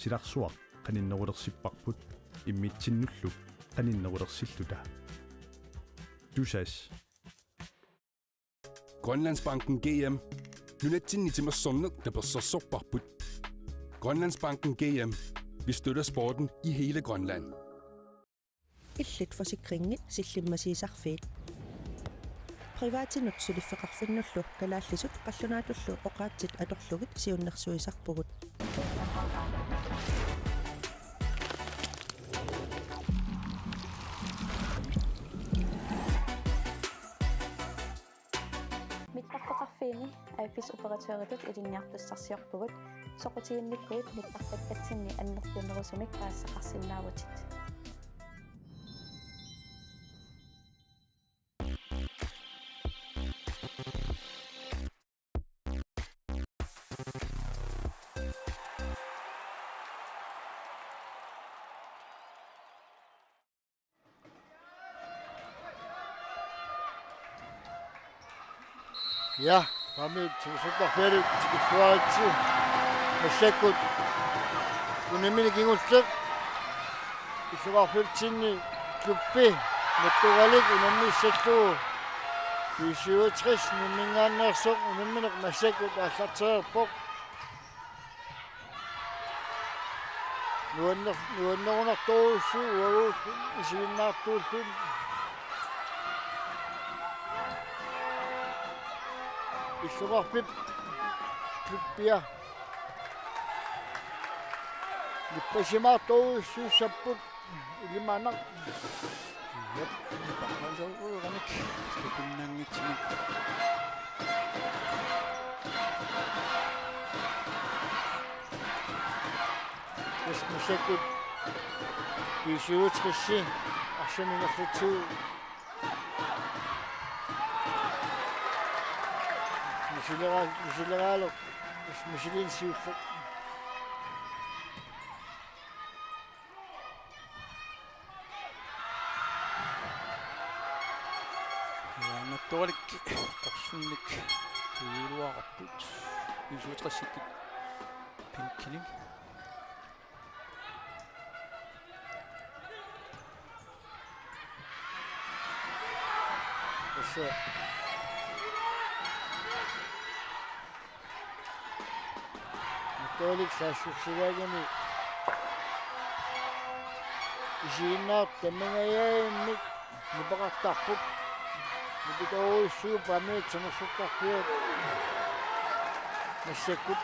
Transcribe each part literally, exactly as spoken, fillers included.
Silarsuaq qaninnerulersipparput immitsinnullu qaninnerulersilluta. Tusass. Grønlandsbanken G M. Nunatsinni timersorneq tapersersorparput. Grønlandsbanken G M. Vi støtter sporten i hele Grønland. Illit Forsikringi sillimmasiisarfiit. Privatinut suliffeqarfinnullu kalaallisut qallunaatullu oqaatsit atorlugit siunnersuisarpugut. Mittarfeqarfiini A F S-operatøritut ilinniartussarsiorpugut, soqutiginnikkuit mittartakkatsinni annertunerusumik paasisaqarsinnaavutit. Ja, Paamiut timersortarfiani tikilluaritsi. Massakkut unammineq kingulleq illoqarfitsinni klubbi Mattoralik unammissallugu B syvogtres Nuumminngaanneersoq unammineq massakkut aallartereerpoq. Nuanner-, nuannerunartorujussuuvoq uaguulluni isiginnaartuulluni. Illoqarfik klubbia nippasimaartorujussuussapput. Ilimanaq. Jep, nipaqqalerujussuuvoq takunnanngitsumik. Tassa massakkut B syvogtres arsamik ingerlatsivoq. Misilera-, misileraaleq, tassa misiliineq siulleq. Ja, Mattoralik qorsunnik tujuuluarput B syvogtresikkut bænkini. Tassa Mattoralik saassussigaangami isiginnaartut tamangajammik nipeqartarput. Nipitorujussuuvoq Paamiut timersortarfiat massakkut.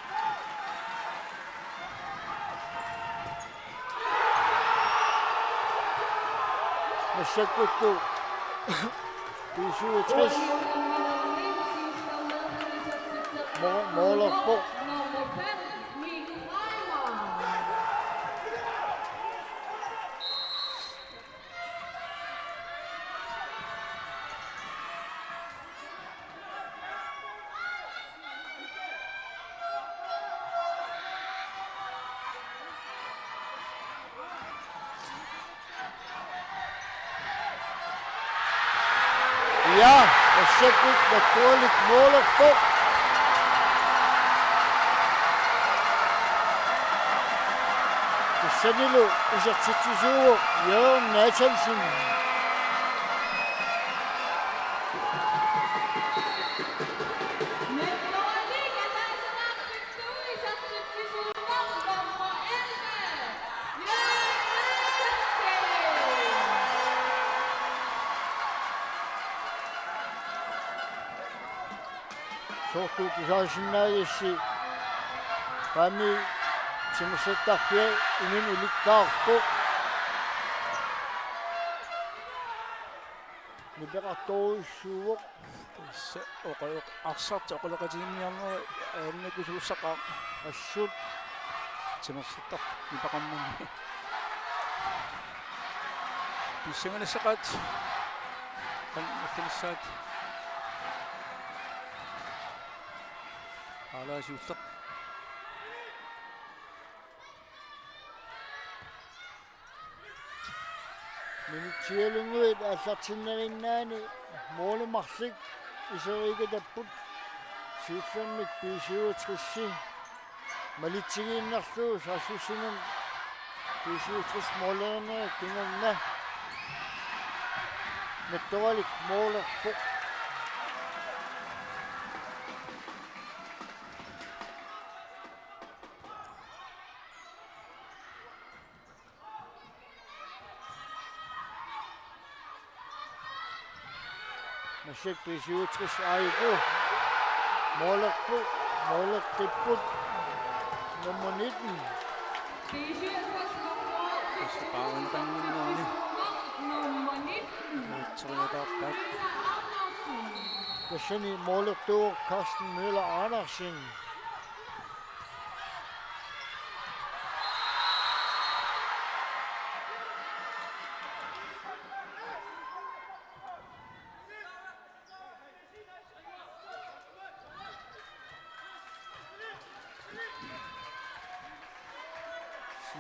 Massakkullu B syvogtres mo-, moolerpoq. Ja, massakkut Mattoralik moolerpoq. Tassanilu isertitsisuuvoq Jørgen Nathansen. Soorlu tusaasinnaagissi Paamiut timersortarfiat uminnut ilikkaarpoq. Nipeqartorujussuuvoq. Tassa oqaloq-, arsartoq oqaloqatigiinniarnera ajornakusuussaqaaq. Assut. Timersortarfik nipeqarmat. Pissanganissaqaat. Qanoq attanissaat. Aalaasiulleq. Minutsialunnguit aallartinnerinnaani måli marluk iserikatapput siullermik B syvogtres. Malitsigiinnarlugu saassussinermi B syvogtres målerinerit kingorna. Nattoralik målerpoq. Massakkut B syvogtres aajuku. Målerpoq, måleqqipput. Nummer nitten. Tassa paarineqannginnerani. Nummer nitten. Uatsigiataarpaat. Tassani målertuuvoq Carsten Møller Andersen.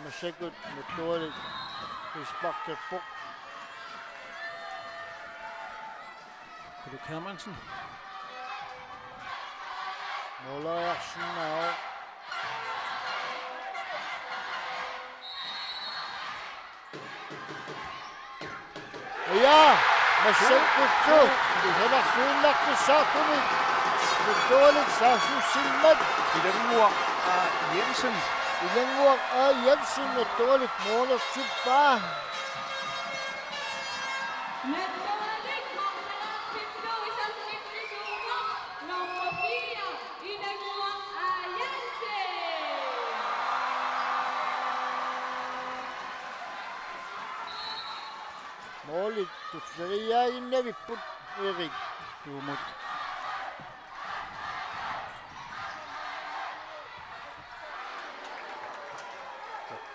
Massakkut Nattoralik frisparkerpoq. Kuluk Hermansen. Måleriarsinnaavoq. Ja, massakkutsu isanarsuinnartussaartumik Nattoralik saassussimmat. Ilannguaq A. Jensen. Ilannguaq A. Jensen Nattoralik målertippaa. Nattoralik målertippaa isanngitsuuvoq nummer fire, Ilannguaq A. Jensen. Målit tulleriiaaginnavipput, Erik. Tuumut.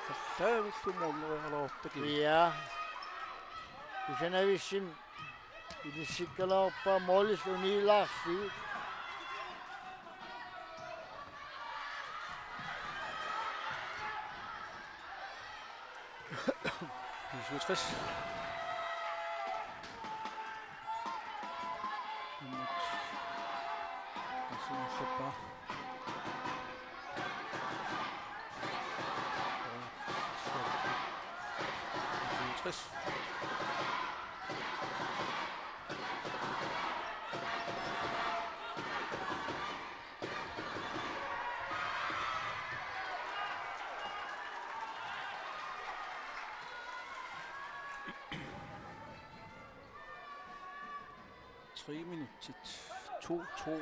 Tassaavillu målerialaartaki. Ja. Kusanavissin inissikkalaarpaa målit uniilaarlugit. B syvogtres. Immut. Assumersuppaa. B syvogtres. Tre minutsit. To to.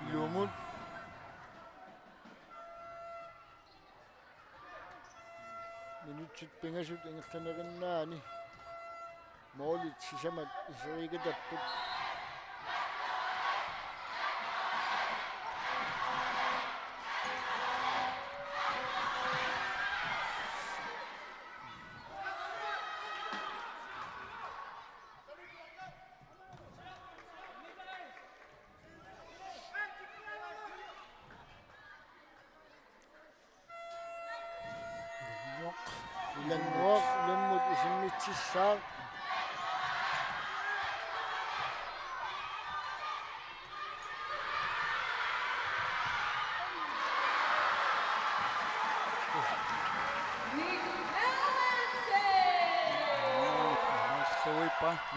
Ilumut. Minutsit pingasut ingerlanerinnaanni målit sisamat iserigatapput. Ilannguaq. Ilannguaq ilummut isimmitsissaaq.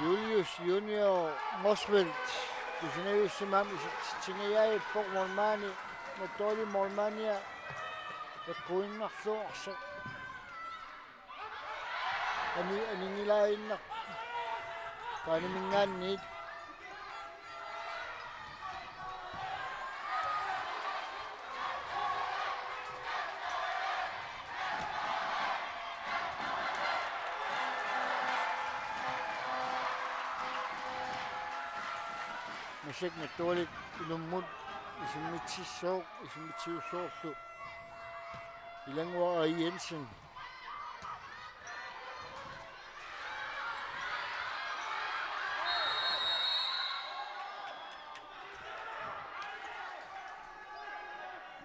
Julius Junior Motzfeldt. Kusinavissimam isertitsingajaajippoq målmandi. Nattoralik målmandia eqquinnarluarseq. Ani-, aninngilaaginnarpoq. Taaniminngaanniit. Massakkut Nattoralik ilummut isimmitsissooq, isimmitsiussoorlu Ilannguaq A. Jensen.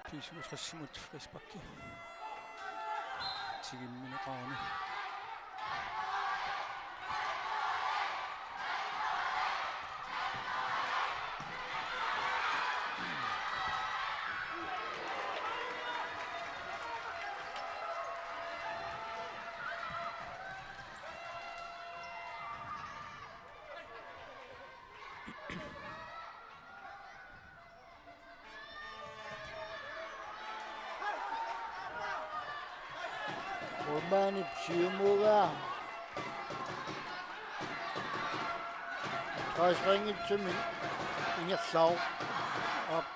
B syvogtres-imut frisparki. Tigummineqarani. Maanip siumugaa. Taasaqanngitsumik ingerlavoq. Aap.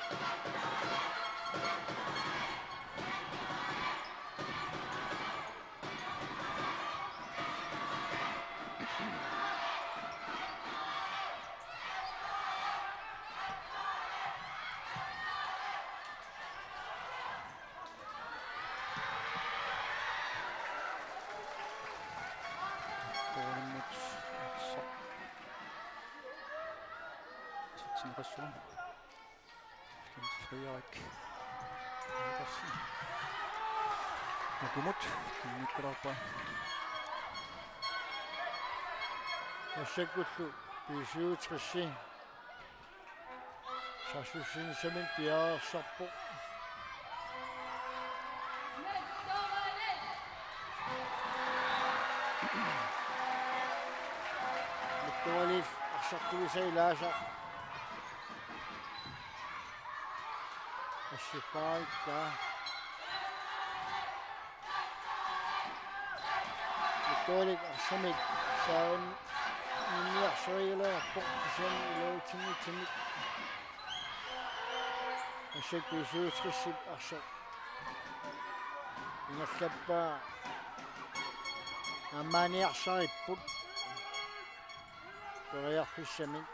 Målmut. Sitsin Rasmussen. Frederik Petersen. Akumut. Kinnikkalaarpaa. Massakkullu B syvogtres-i saassussinissamik piareersarpoq. Mittualiif arsartuisa ilaasa. Assippaarikkaa. Mittualik arsamik saanniarsarigilaarpoq kisianni iluatsinngitsunik. Massakkut B syvogtres-ip arsaq ingerlappaa. Aammaaniarsaripput. Periarfissamik.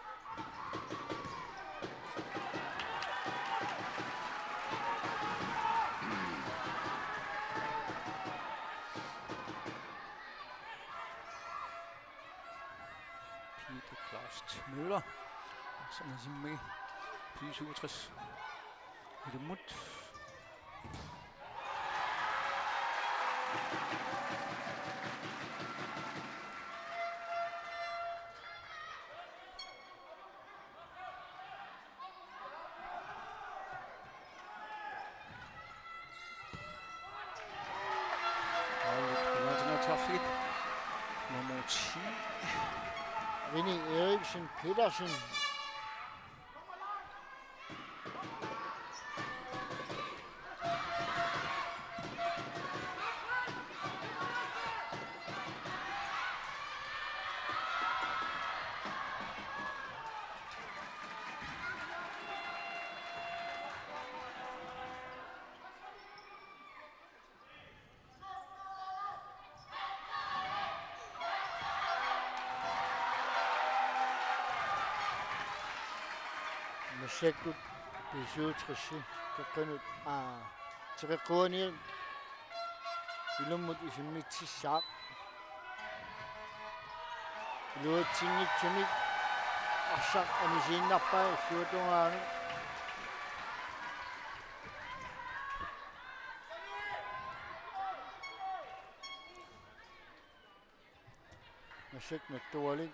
Peter Claus Møller. Sådan er simpelthen B syvogtres. Ilummut. Nummer ti. Vinnie Eriksen Petersen. Massakkut B syvogtres-i qeqqanut, aa, teqeqquaniit ilummut isimmitsissaaq. Iluatsinngitsumik arsaq anisiinnarpaa illuatungaanut. Massakkut Mittualik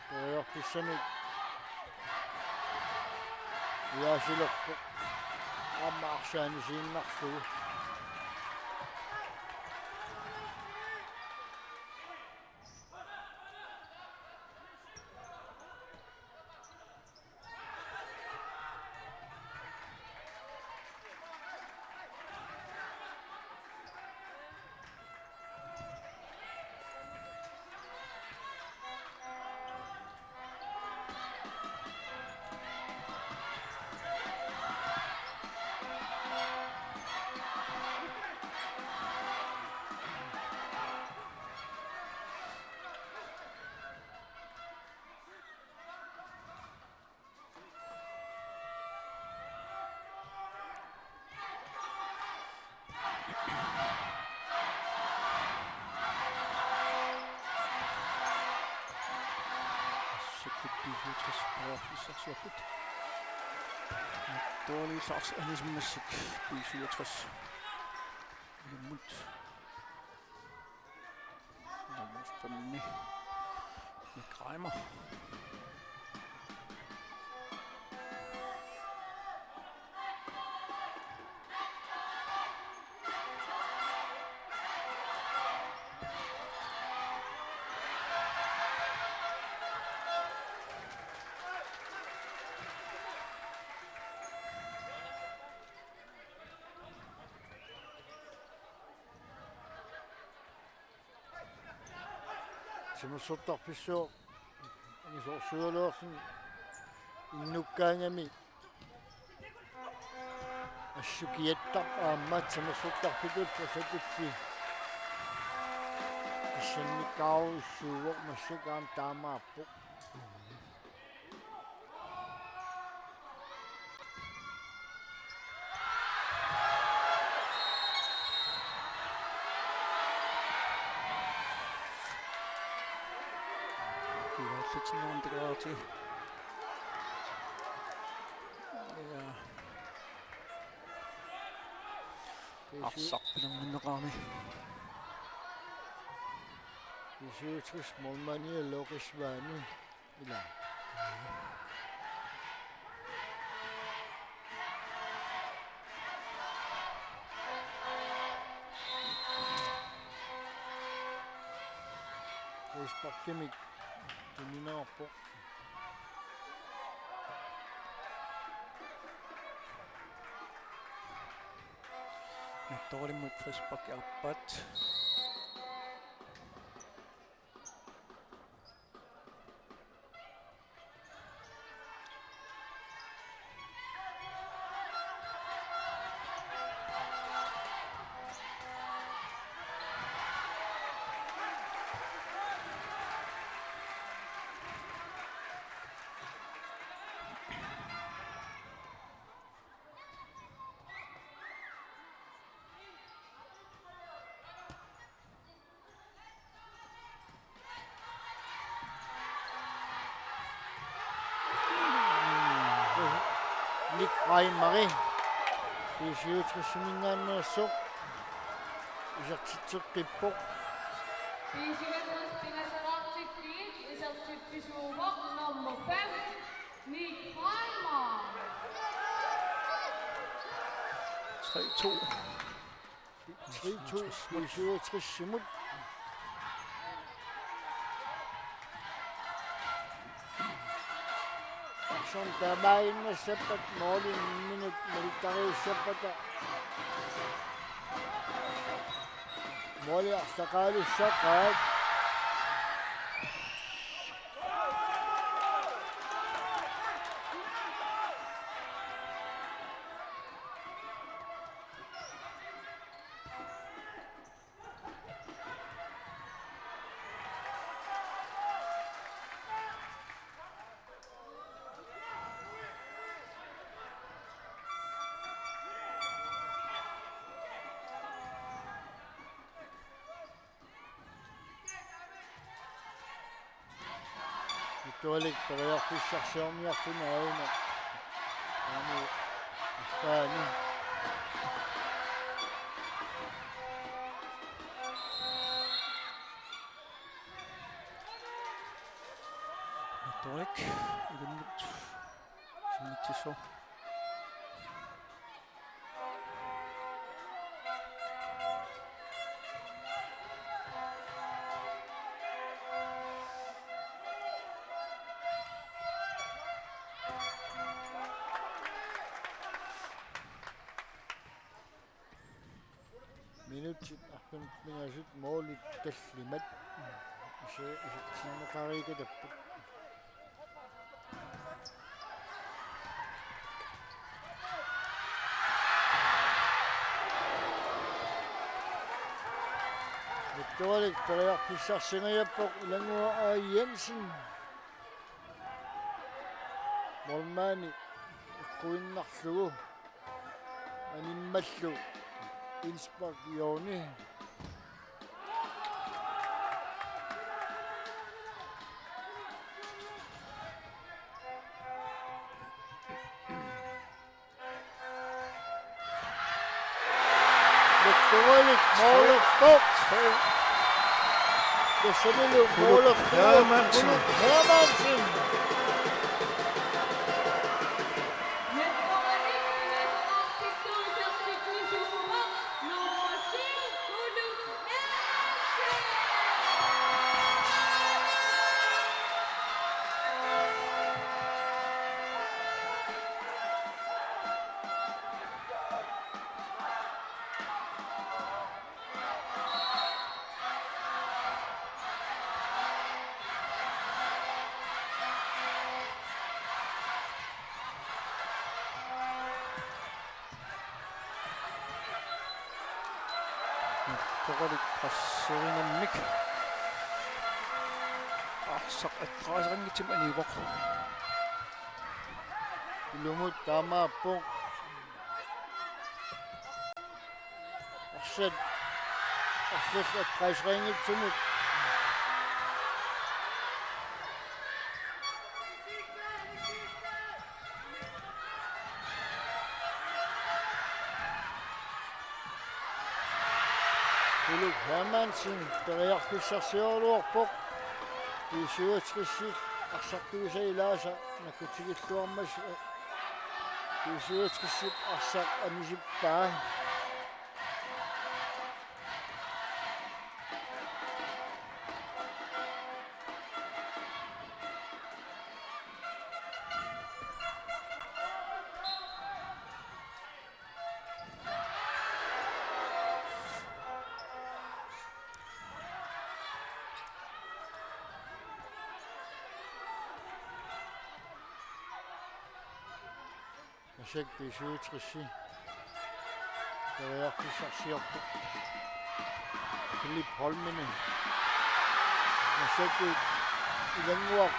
periarfissamik ilaasilerpoq. Aamma arsaq anisiinnarlugu. Massakkut B syvogtres periarfissarsiorput. Mittualiit arsaq anisimmassuk B syvogtres. Ilummut. Nummer femten. Nick Reimer. Timersortarfissuup angisoorsugaluarluni innukkaangami assut kiattaq aamma timersortarfitut asatutsi kissannikkaarujussuuvoq, massakkut aamma taamaappoq. Kivaallutsinneqarnikuuarti. Ja. Arsaq pilerninneqarami. B syvogtres målmandi Lokisvaani. Ila. Frisparkimik tunineqarpoq. Nattoralimmut frispark aappaat. Nick Reimeri B syvogtres-iminngaanneersoq isertitseqqippoq. B syvogtres pingasoriartigit isertitsisoq nummer fem, Nick Reimer. Tre to. Tre to B syvogtres-imut. Arsaq taamaaginnassappat måli nimminut malittariussappata. Måli arsaqalussaqaat. Mittualik periarfissarsiorniarluni aajuna. Aamma Faani. Mittualik ilinnut sinnitsisoq. Minutsit arfineq-pingasut målit tallimat. Ise-, isertinneqareerikatapput. Mittualik periarfissarsiorniarpoq Ilannguaq A. Jensen. Målmandi eqquinnarlugu. Animmallu innspark hjørne. Mittualik målerpoq. Tassanilu målerpoq. Hermansen. Hermansen. Toqalik presserinermik. Arsaq eqqaasaqanngitsumik anivoq. Ilumut taamaappoq. Arsaq. Arsaq eqqaasaqanngitsumik. Philip Hermansen periarfissarsioraluarpoq. B syvogtres arsartuisa ilaasa nakkutigilluarmat, B syvogtres arsaq anisippaa. Massakkut B syvogtres periarfissarsiorpoq. Philip Holmene. Massakkut Ilannguaq.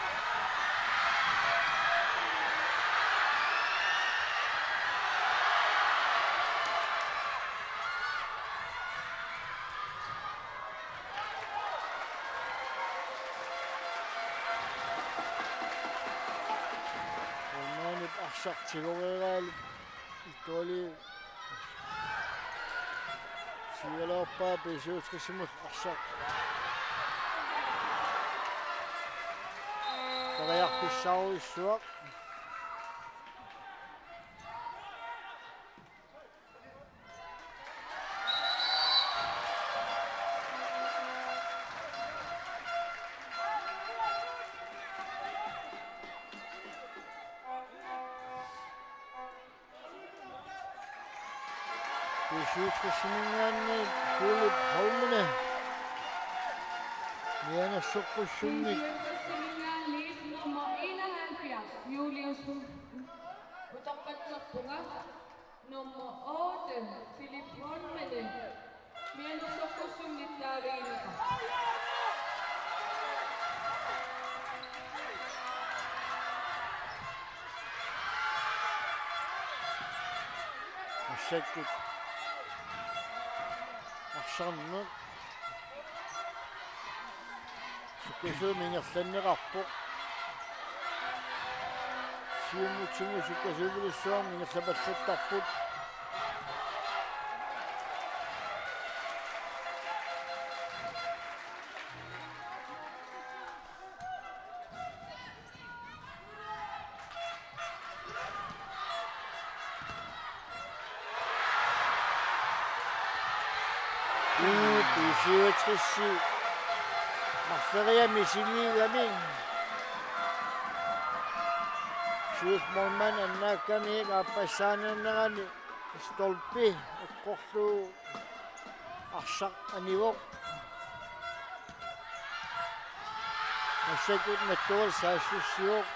Holmenip arsaq tigoreeraalu. Ittuali. Siulerpaa B syvogtres-imut arsaq. Periarfissaarujussuaq. B syvogtres-iminngaanniit Philip Holmene. Mianersoqqussummik. B syvogtres-iminngaanniit nummer enoghalvfjerds, Julius Hu-, Utoqqatserpunga. Nummer otte, Philip Holmene. Mianersoqqussummik taavigineqarpoq. Massakkut arsarneq. Sukkasuumik ingerlanneqarpoq. Siumutsinnut sukkasuumilussuarmik ingerlapallattarput. Uu, B syvogtres-i marloriarluni misiliigami. Swift Morman annaakkamiuk aappassaanerani stolpi eqqorlugu arsaq anivoq. Massakkut nattual saassussivoq.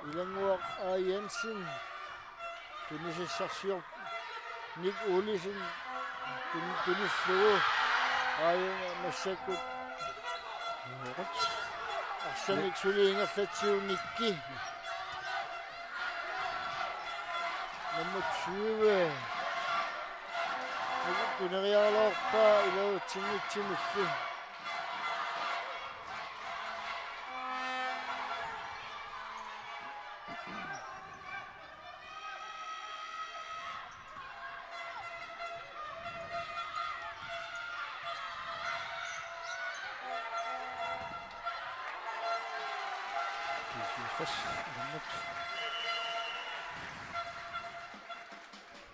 Ilannguaq A. Jensen. Tunisassarsiorpoq Nick Olsen. Tun-, tunillugu. Aajuna massakkut. Arsamik suli ingerlatsigu Nikki. Nummer tyve. Tuneriaraluarpaa iluatsinngitsumillu.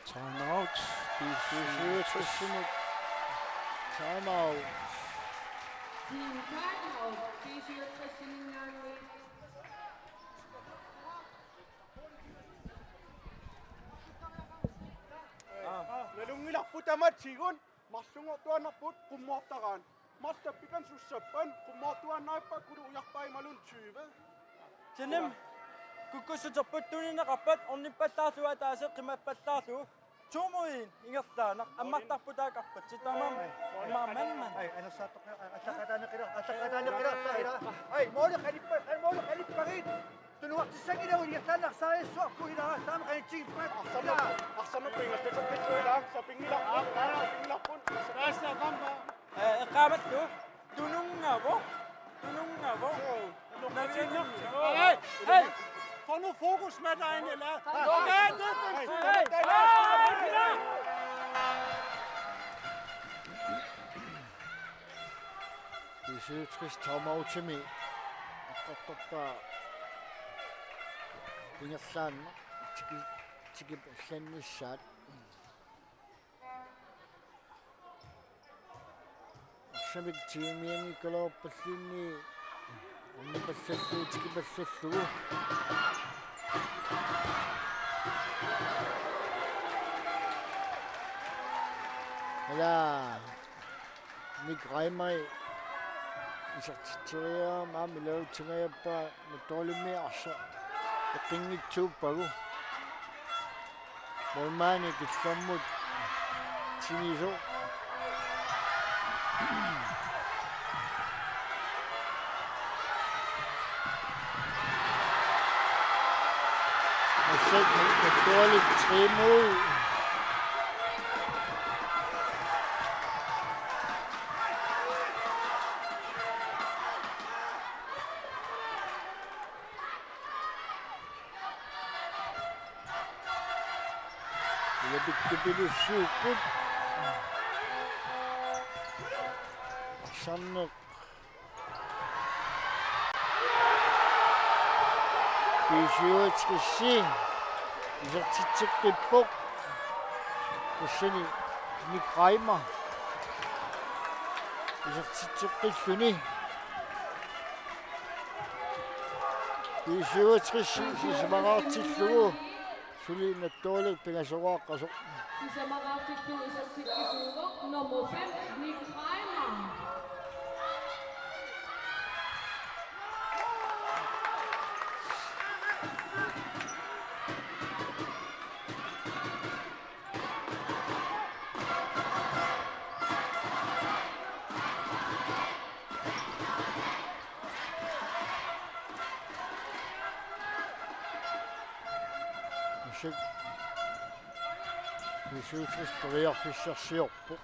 Timeout. Timeout. Timeout. Nalunngilarput tamatsigut, marlunngortuaannarput qummoortaraat. Marluk tappikani sussappat, qummoortuaannarpakkulu ujarpai imaluunniit tyve. Tanim kukkussuterput tunineqarpat ornippallaarlugu ataaseq qimappallaarlugu. Tuumuin ingerlaannaq ammartarput taakku arpatsit tamarmik. Ai. Maamman. Ai, anersaattoq, attaqqataaneqila, attaqqataaneqila, taila. Ai, mooli qanippa, ai, mooli qanippagit. Tunuartissanngilagut ingerlaannaq arsariassuarput ila, taama qanitsigippat. Arsarneq, arsarneq pingassaqarput ila, sapinngilaq, aa, sapinngilaq. Taassa kampa. Eh, eqqaamallu. Tununngavoq. Tununngavoq. Hey, hey! Få nu fokus med dig, Nilla. Luk af, det er den. Hey, hey, hey! B syvogtres timeoutimi. Eqqartorpaa ingerlaannaq tiki-, tikipallannissaat. Arsamik tiumianngikkaluarpalluunniit ornipallallugu tikipallallugu. Ila Nick Reimer isertitseriarami aamma ilaarutsinngajappaa Nattoorlimmi arsaq eqqinngitsuuppagu. Målmandi killormut tinisoq. Massakkut Nattoorlip tre mål. Ila pikkupilussuupput. Arsarneq. B syvogtres isertitseqqippoq. Tassani Nick Reimer isertitseqqilluni. B syvogtres sisamaqartillugu suli Nattoorlik pingasoqaqqasoq. Sisamaqartillugu isertitsisoq nummer fem, Nick Reimer. Massakkut B syvogtres periarfissarsiorpoq.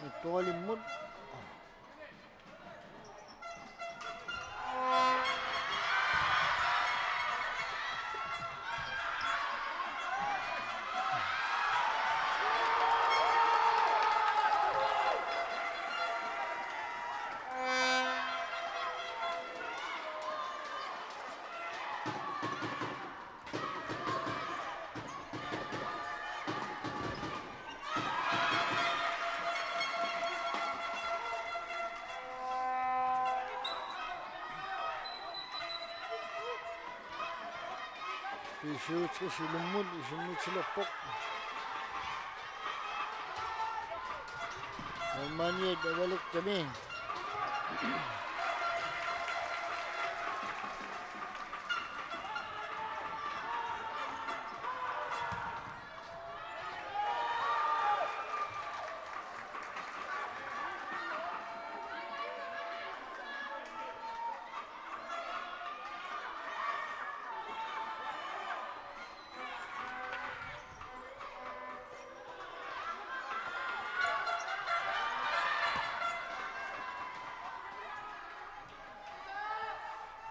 Nattoorlimmut. B syvogtres ilummut isimmitsilerpoq. Målmandiat avaleqtami.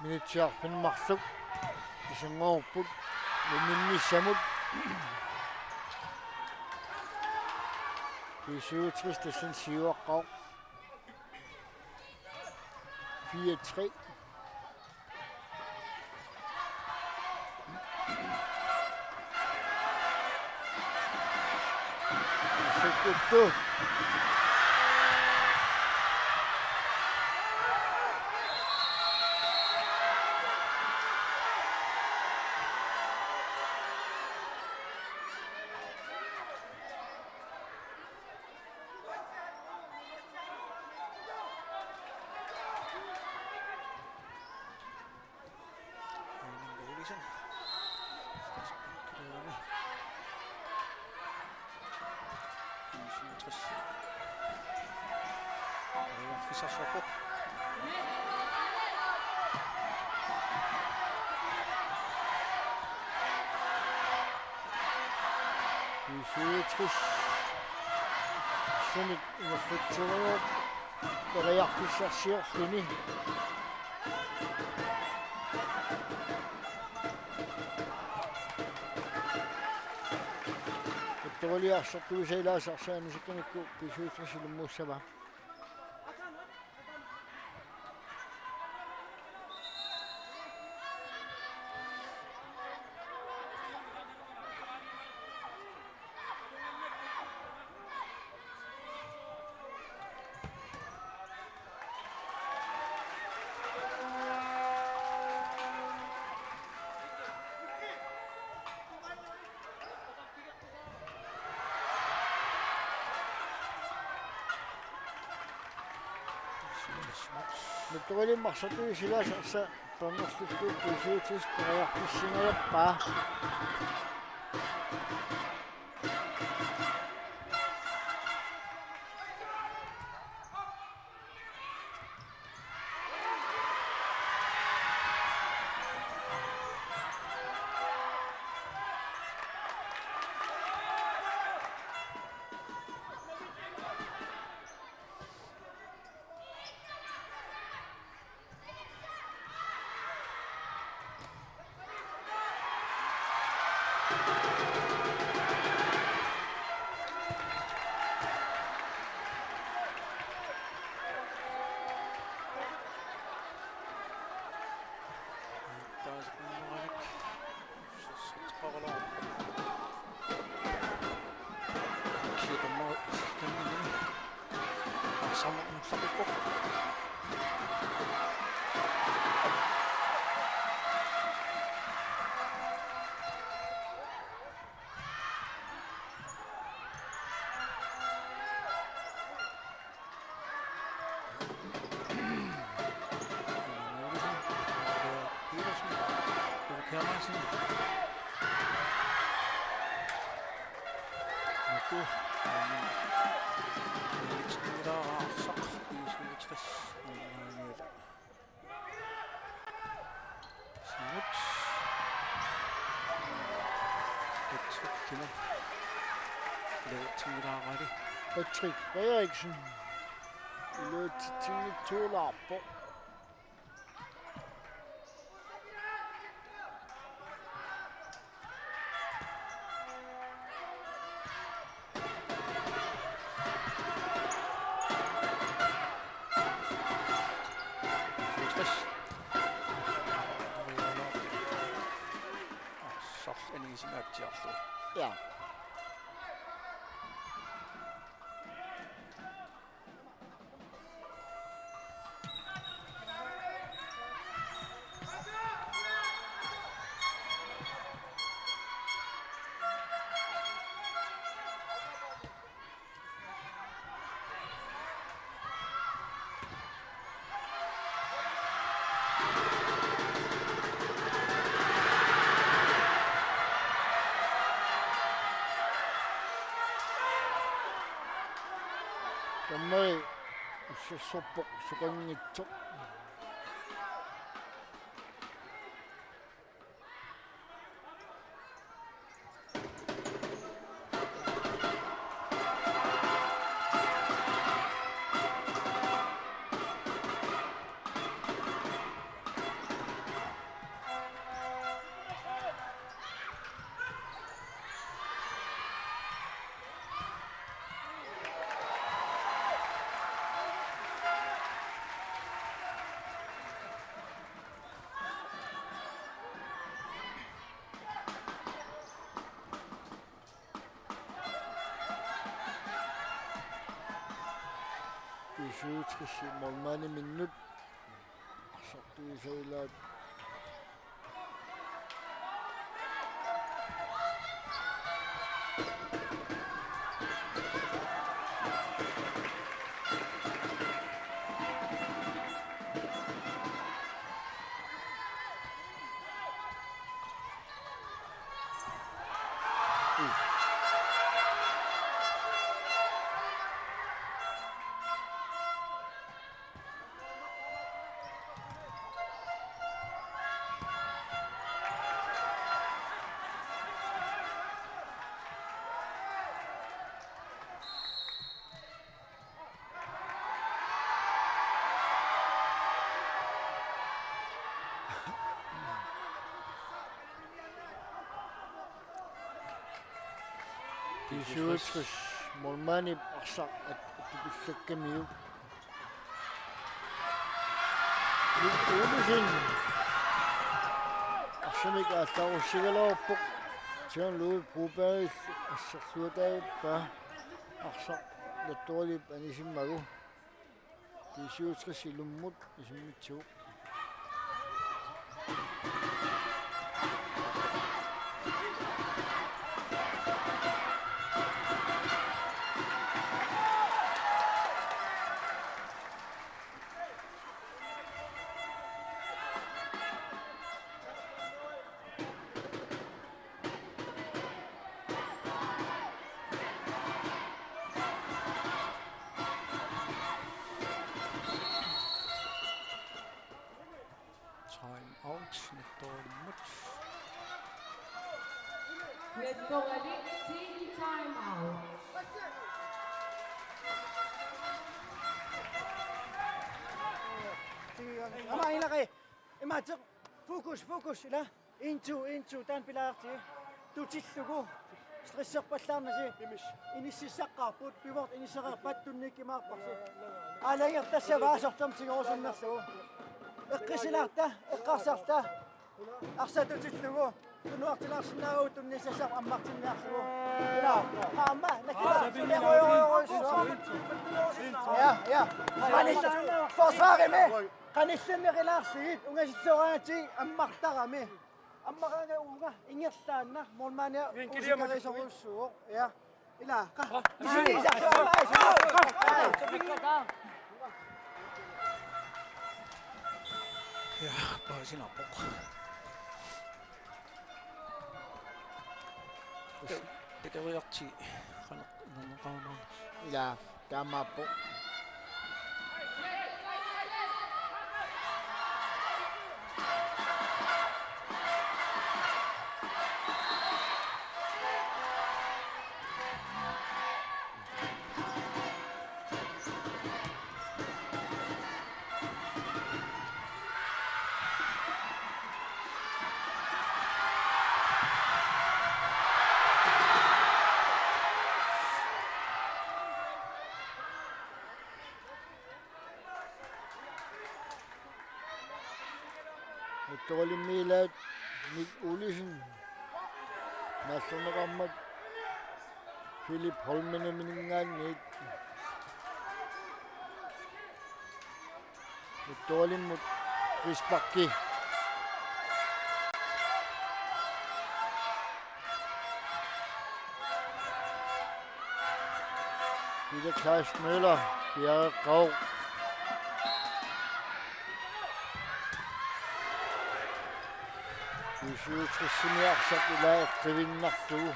Minutsit arfineq-marluk iserngorupput unnunissamut. B syvogtres tassani siuaqqavoq. Fire tre. Sekuttu. B syvogtres. Sumit uaffitserujoq. Periarfissarsiorluni. Uttoriliarsortuisa ilaasa arsaq anisikkamikku B syvogtres ilummut saava. Nuttoqalimmut arsartuisa ilaasa arsaq pernerluttuup B syvogtres periarfissingajappaa. Siumut. Patrick Kina. Iluatsinngilaraali. Patrick Frederiksen. Iluatsitsinngitsoorlaarpoq. Arsaq anisinngaatsiarlugu. Ja. Taamai ussassorpoq sukanngitsoq. B syvogtres målmandiminnut. Arsartuisa ilaat. B syvogtres, målmandip arsaq at-, atupillakkamiuk. Mik Olsen. Arsamik aallarussigalaarpoq. John Louis Broberg assersuataavaa. Arsaq Nattoralip anisimmagu. B syvogtres ilummut isimmitsivoq. Time out, Nattoralimmut. Nattoralik, team time out. Ama ilaqi, imaattoq, fokus, fokus, ila. Into, into, taanna pilaarti. Tutillugu. Stresserpallaarnasi. Inississaqqaarput, pivot inissereerpat tunniukkumaarparsi. Aalajangertassavaa sortam tigorusunnerlugu. Eqqissisilaarta, eqqarsarta. Arsaq tutillugu. Tunuartilaarsinnaavugut tunniussassaq ammartinniarlugu. Ila, aamma, nakkilaarsinnaavugut. Ja, ja. Qanillu-, forsvarimi. Qanillanneq ilaarsigit, ungasissoraangatsigit ammartarami. Ammaraanga uunga ingerlaannaq, målmandia usikarisorujussuuvoq. Ja. Ila, qa. Ja, paasinaappoq. Tikeriarti, qanoq, qanoq, qanoq. Ila, taamaappoq. Nattoralimmi ilaat Mik Olsen. Naallerneqarmat Philip Holmenimininngaanniit. Nattoralimmut frisparki. Peter Kleist Møller, Bjerre Grau. B syvogtres-imi arsaq ilaa eqqiviinnarlugu.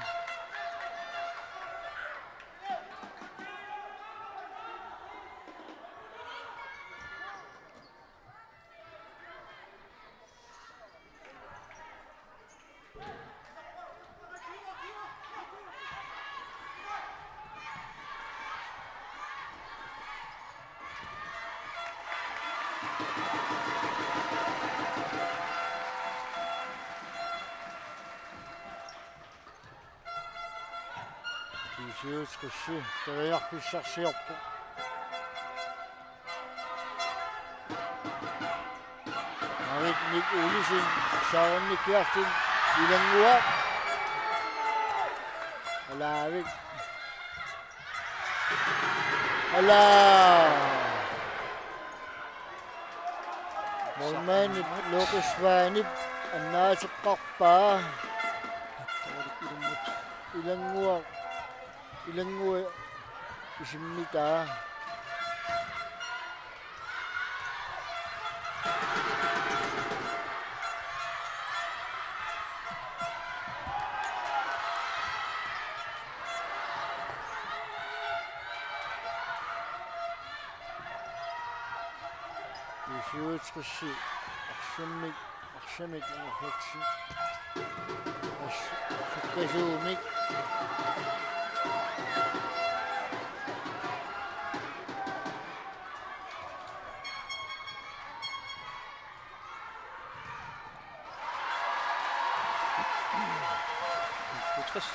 B syvogtres periarfissarsiorpoq. Arik Mik Olsen, Søren Nikkersen, Ilannguaq. Alaavik. Ala! Målmandip Lukas Svanip annaateqqarpaa. Ilannguaq, Ilannguaq isimmitaa. B syvogtres arsamik, arsamik ingerlatsi. As-, sukkasuumik. Tres.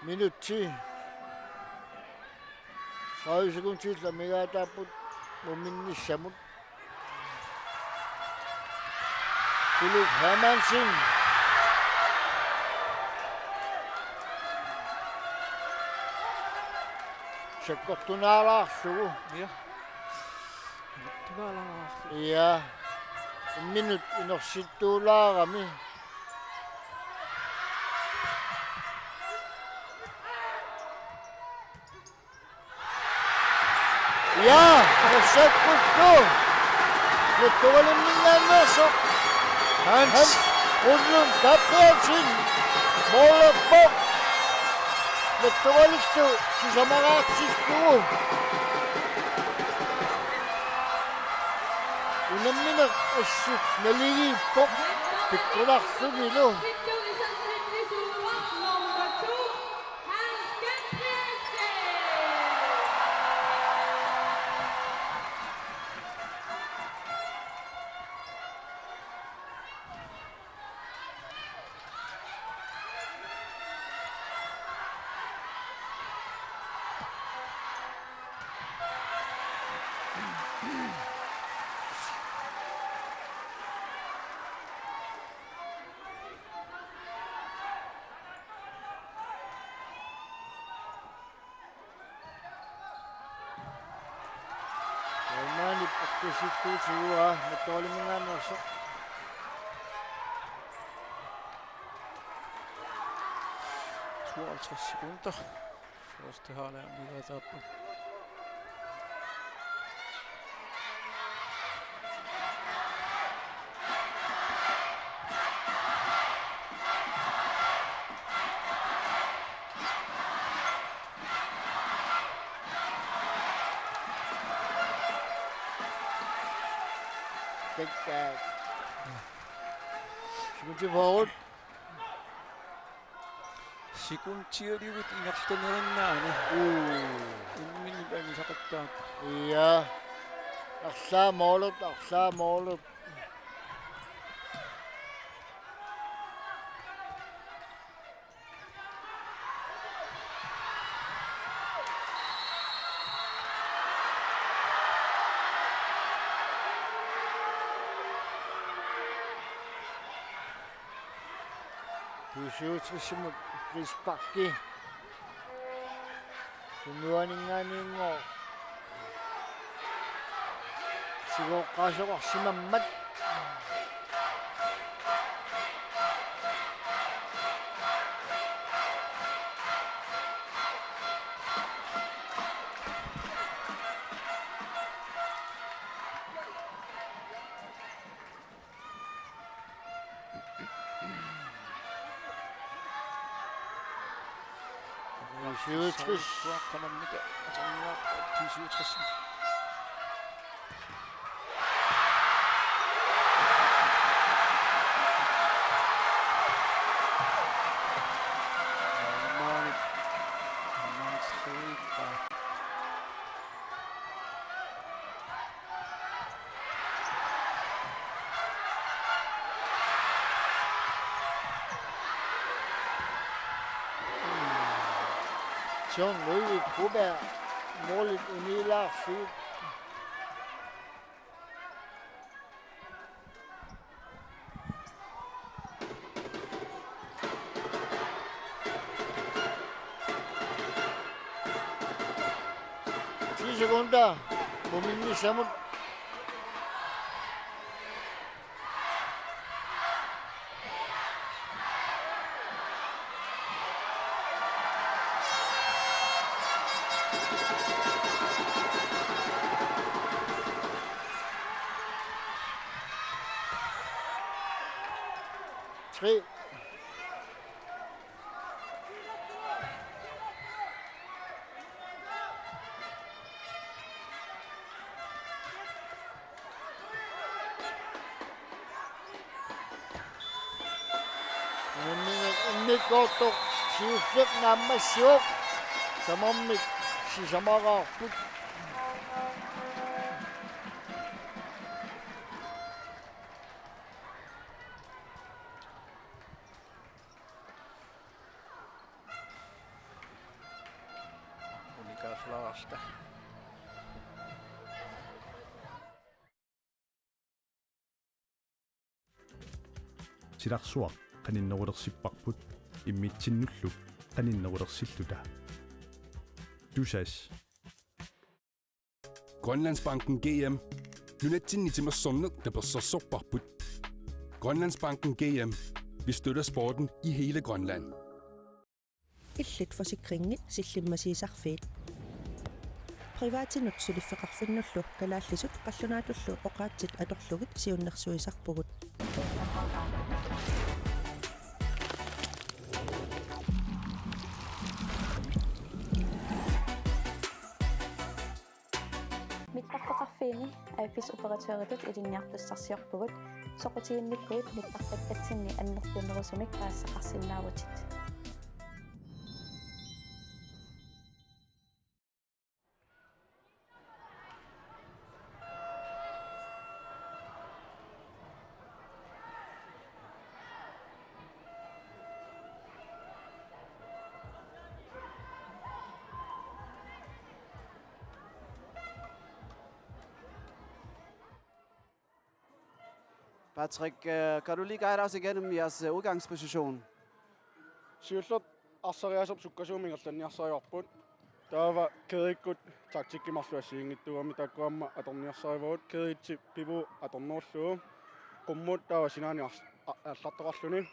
Minutsi. Tredive sekundit amigaataapput muminnissamut. Kuluk Hermansen. Sakkortunaalaarlugu. Ja. Sakkortunaalaarlugu. Ja. Minut inersittuulaarami. Ja, tassakkullu. Nettoqalimminngaanneersoq. Hans. Hans Rudlund Gabrielsen. Målerpoq. Nettoqalillu sisamaraatsillugu. Unammineq assut naligiippoq. Pikkunarlunilu. Maanip akkusilluutigaa Nettoqalimminngaanneersoq. Tooghalvtreds sekunder. Første halvleg amigaataapput. Takuuk. Sikuntsi forward. Sikuntsialiuit ingerlanerinnaani. Uu. Imminut amisaqattaaq. Ja. Arlaat målip, arlaat målip. B syvogtresimut Chris Backe. Tunuaninngaanniinngooq. Sigoqqaasoqarsimammat. B syvogtres. John Ludvig Broberg, målit unilaarfiit. Ti sekunder. Muminnissamut. Tre. Unammineq immikkoortoq siulleq naammassivoq. Tamarmik sisamaraarput. Silarsuaq qaninnerulersipparput immitsinnullu qaninnerulersilluta. Tusass. Grønlandsbanken G M. Nunatsinni timersorneq tapersersorparput. Grønlandsbanken G M. Vi støtter sporten i hele Grønland. Illit forsikringit sillimmasiisarfiit. Privatinut suliffeqarfinnullu kalaallisut qallunaatullu oqaatsit atorlugit siunnersuisarpugut. Mittarfeqarfiini A F S-operatøritut ilinniartussarsiorpugut, soqutiginnikkuit mittartakkatsinni annertunerusumik paasisaqarsinnaavutit. Patrick, øh, kan du lige guide os igennem jeres, øh, udgangsposition? Siulleq arsariaaseq sukkasuumik ingerlanniarsarivarput. Taava Kerikkut taktikkit marluk assigiinngitsuugamik, taakkua aamma atorniarsarivagut. Kerichi pivot atornerullugu. Qummut taava sinaani ars-, a-, aallartoqarluni.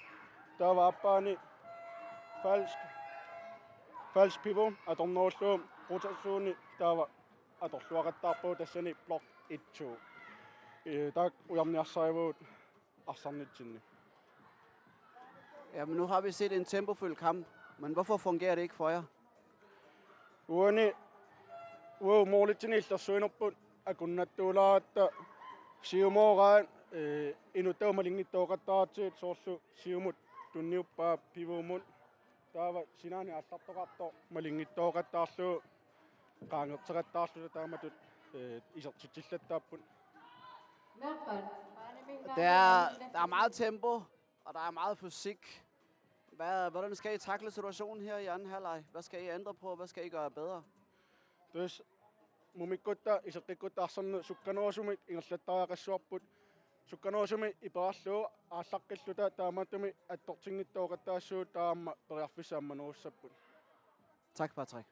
Taava aappaani falsk, falsk pivot atornerullugu. Rotationi taava atorluaqattaarpagut, tassani blok et to. Ee, taakku ujarniarsarivagut arsarnitsinni. Jamen, nu har vi set en tempofyldt kamp, men hvorfor fungerer det ikke for jer? Uani, uagut målitsini illersuinerput akunnattuulaaratta siumooraat, ee, inuttagut malinngittooqattaaratsigit, soorlu siumut tunniuppaa pivomut. Taava sinaani aallartoqartoq malinngittooqattaarlugu qaangerteqattaarluta taamatut, ee, isertitsillattaapput. Det er, der er meget tempo, og der er meget fysik. Hvad, hvordan skal I takle situationen her i anden halvleg? Hvad skal I ændre på? Hvad skal I gøre bedre? Tassa mumikkutta, iseqqikkutta arsarneq sukkanerusumik ingerlattariaqassavarput. Sukkanerusumik iperarlugu aallaqqilluta, taamaattumik attortinngitsoortaassuugut, taava aamma periarfissat ammanerussapput. Tak, Patrick.